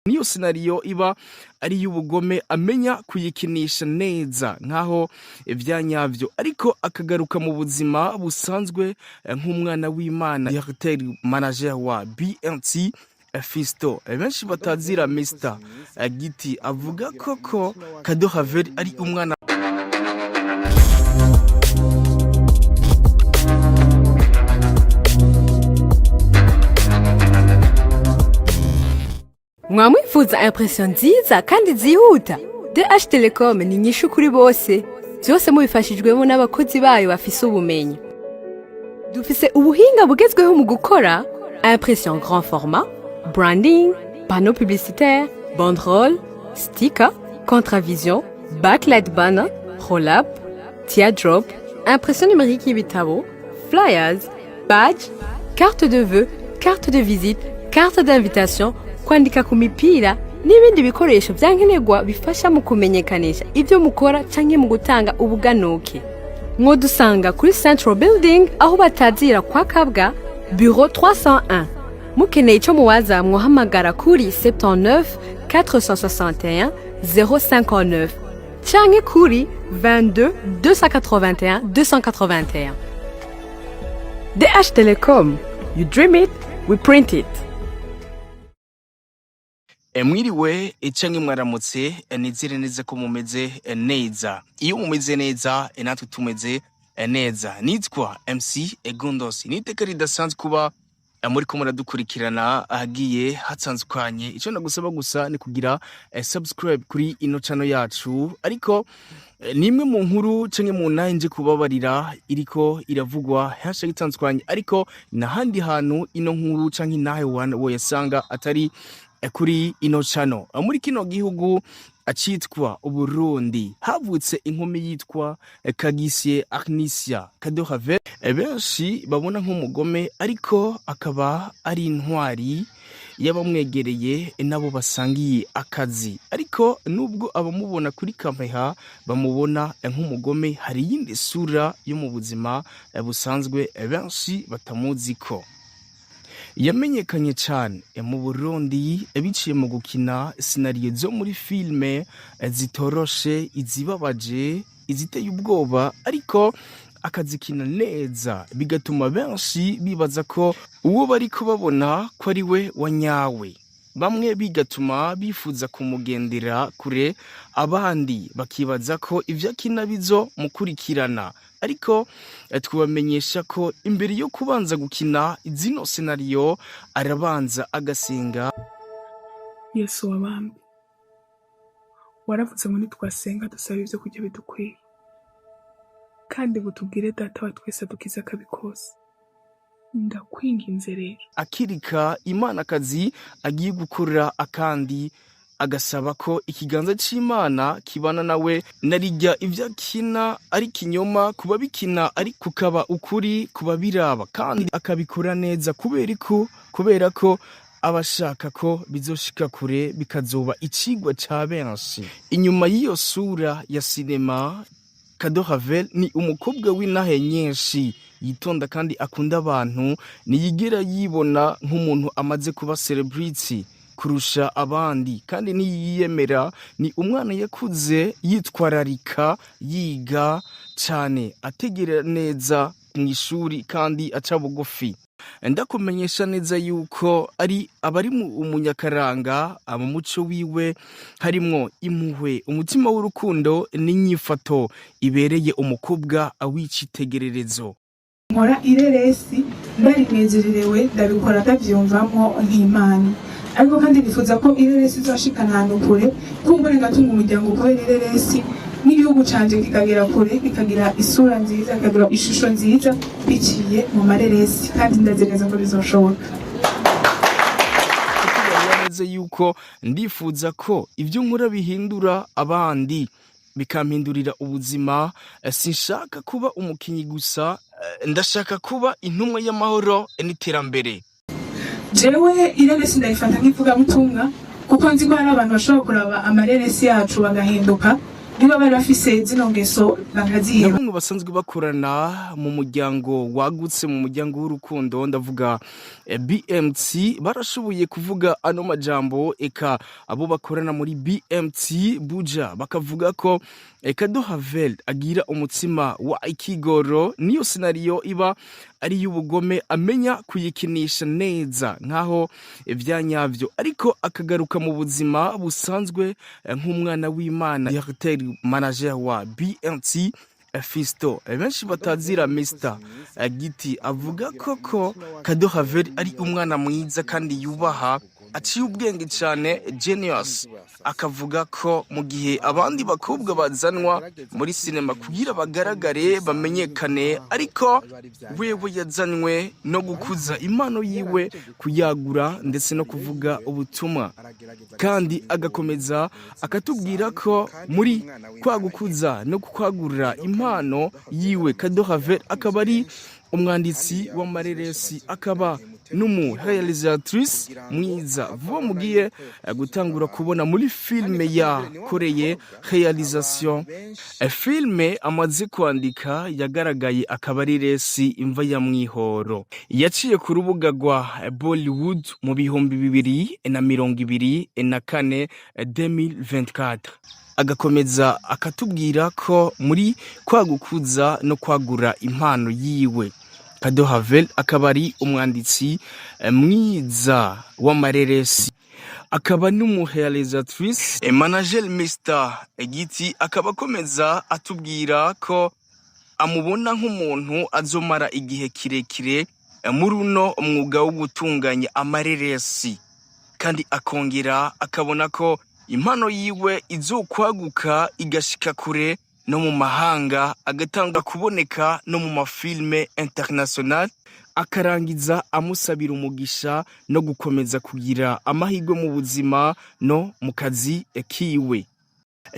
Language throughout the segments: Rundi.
Niyo scénario iba ari y'ubugome, amenya kuyikinisha neza nkaho ivyanyavyo, ariko akagaruka mu buzima busanzwe nk'umwana w'Imana. Directeur manager wa BNT, Fisto, benshi batazira Mr Giti, avuga koko Kado Ravel ari umwana. Mwamwifuza impression nziza kandi zihuta? DH Telecom ni inyishu kuri bose, byose mubifashijwemo n'abakozi bayo bafise ubumenyi. Dufise ubuhinga bugezweho mu gukora impression grand format, branding, panneau publicitaire, banderole, sticker, contravision, backlight, banner, roll-up, teardrop, impression numérique y'ibitabo, flyers, badge, carte de vœux, carte de visite, carte d'invitation, kwandika ku mipira n'ibindi bikoresho vyankenerwa bifasha mu kumenyekanisha ivyo mukora canke mu gutanga ubuganuke. Mwodusanga kuri Central Building, aho batazira kwa Kabwa, bureau 301. Mukeneye ico muwaza, mwohamagara kuri 79 461 059 canke kuri 22 281 281. DH Telecom, you dream it, we print it. Mwiriwe canke mwaramutse, nizere neza ko mumeze neza. Iyo mumeze neza, natwe tumeze neza. Nitwa MC Egundos. Ni iteka ridasanzwe kuba muriko muradukurikirana ahagiye hatandukanye. Ico nagusaba gusa ni kugira subscribe kuri ino channel yacu. Ariko nimwe mu nkuru canke mu nahe nje kubabarira iriko iravugwa hashtag itandukanye, ariko n'ahandi hantu ino nkuru canke nahe woyasanga atari kuri ino channel. Muri kino gihugu acitwa Uburundi havutse inkumi yitwa Kagisye Arnisia Kadohave, benshi babona nk'umugome, ariko akaba ari intwari y'abamwegereye nabo basangiye akazi. Ariko nubwo abamubona kuri kamera bamubona nk'umugome, hari iyindi sura yo mu buzima busanzwe benshi batamuziko. Yamenyekanye cyane mu Burundi biciye mu gukina scénario zo muri filime zitoroshe, izibabaje, iziteye ubwoba, ariko akazikina neza, bigatuma benshi bibaza ko uwo bariko babona ko ari we wa nyawe. Bamwe bigatuma bifuza kumugendera kure, abandi bakibaza ko ivyo akina bizo mukurikirana. Ariko twabamenyesha ko imbere yo kubanza gukina zino scénario arabanza agasenga. Yesu wabambwe, waravuze ngo nitwasenga dusaba ibyo kurya bidukwiye, kandi ngo tubwire Data wa twese adukize akabi kose. Ndakwinginze rero. Akirika Imana akazi agiye gukorera, akandi agasaba ko ikiganza c'Imana kibana nawe, narijya ivyo akina ari kinyoma kuba bikina, ari kukaba ukuri kuba biraba, kandi akabikora neza kubera ko aba ashaka ko bizoshika kure, bikazoba icigwa ca benshi. Inyuma y'iyo sura ya sinema, Kado Ravel ni umukobwa w'intahe nyinshi, yitonda kandi akunda abantu. Ntiyigera yibona nk'umuntu amaze kuba celebrity kurusha abandi, kandi ntiyiyemera. Ni umwana yakuze yitwararika, yiga cyane, ategera neza mu ishuri kandi aca bugufi. Ndakumenyesha neza yuko ari abari mu umunyakaranga mu muco wiwe harimwo impuhwe, umutima w'urukundo n'inyifato ibereye umukobwa w'icitegererezo. Nkora ireresi ndarinezererewe, ndabikora ndavyumvamwo nk'impano, ariko kandi nifuza ko ireresi izoshikana ahantu kure, kumbure ngatunga umuryango kubera ireresi, n'igihugu canje kikagera kure, kikagira isura nziza, kikagira ishusho nziza biciye mu mareresi, kandi ndazi neza ko bizoshoboka. Kutubarira neza yuko ndifuza ko ibyo nkora bihindura abandi, bikampindurira ubuzima. Sinshaka kuba umukinyi gusa, ndashaka kuba intumwa y'amahoro n'iterambere. Jewe ireresi ndayifata nk'ivugabutumwa, kuko nzi ko hari abantu bashobora kuraba amareresi yacu bagahinduka, niba bari bafise zino ngeso Na bakaziheba. bamwe. basanzwe bakorana mu muryango wagutse, mu muryango w'urukundo, ndavuga BMT, barashoboye kuvuga ano majambo. Eka abo bakorana muri BMT Buja bakavuga ko Kado Havel agira umutsima wa ikigoro, niyo scénario iba ari y'ubugome amenya kuyikinisha neza nkaho ivyanyavyo, ariko akagaruka mu buzima busanzwe nk'umwana w'Imana. Directeur manager wa BMT, Fisto, benshi batazira Mr Giti, avuga ko Kado Havel ari umwana mwiza kandi yubaha, aciye ubwenge cyane, genius. Akavuga ko mu gihe abandi bakobwa bazanwa muri sinema kugira bagaragare, bamenyekane, ariko wewe yazanywe no gukuza impano yiwe, kuyagura ndetse no kuvuga ubutumwa. Kandi agakomeza akatubwira ko muri kwa gukuza no kwagura impano yiwe, Kado Havel akaba ari umwanditsi w'amareresi, akaba n'umu réalisatrice mwiza. Vuba mugiye gutangura kubona muri filme yakoreye réalisation. Filme amaze kwandika yagaragaye akaba ari resi Imva ya Mwihoro, yaciye ku rubuga rwa Bollywood mu 2024, 2024. Agakomeza akatubwira ko muri kwagukuza no kwagura impano yiwe, Kado Havel akaba ari umwanditsi mwiza w'amareresi, akaba n'umuréalisatrice. Manager Mr Giti akaba akomeza atubwira ko amubona nk'umuntu azomara igihe kirekire muri uno mwuga wo gutunganya amareresi, kandi akongera akabona ko impano yiwe izokwaguka igashika kure no mu mahanga, agatanga kuboneka no mu mafilme international. Akarangiza amusabira umugisha no gukomeza kugira amahirwe mu buzima no mu kazi kiwe.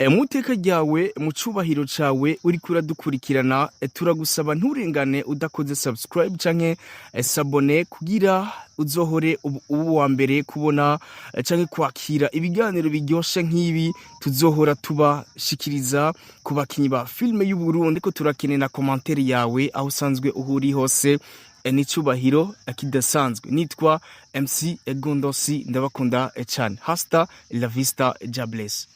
Mu iteka ryawe, mu cubahiro cawe, uriko uradukurikirana, turagusaba nturengane udakoze subscribe canke s'abonner kugira uzohore uba uwa mbere kubona canke kwakira ibiganiro biryoshe nk'ibi tuzohora tubashikiriza ku bakinyi ba filime y'u Burundi. Ko turakenera commentaire yawe aho usanzwe uhuri hose, n'icubahiro kidasanzwe. Nitwa MC Gondosi, ndabakunda cane. Hasta la vista, Jah bless.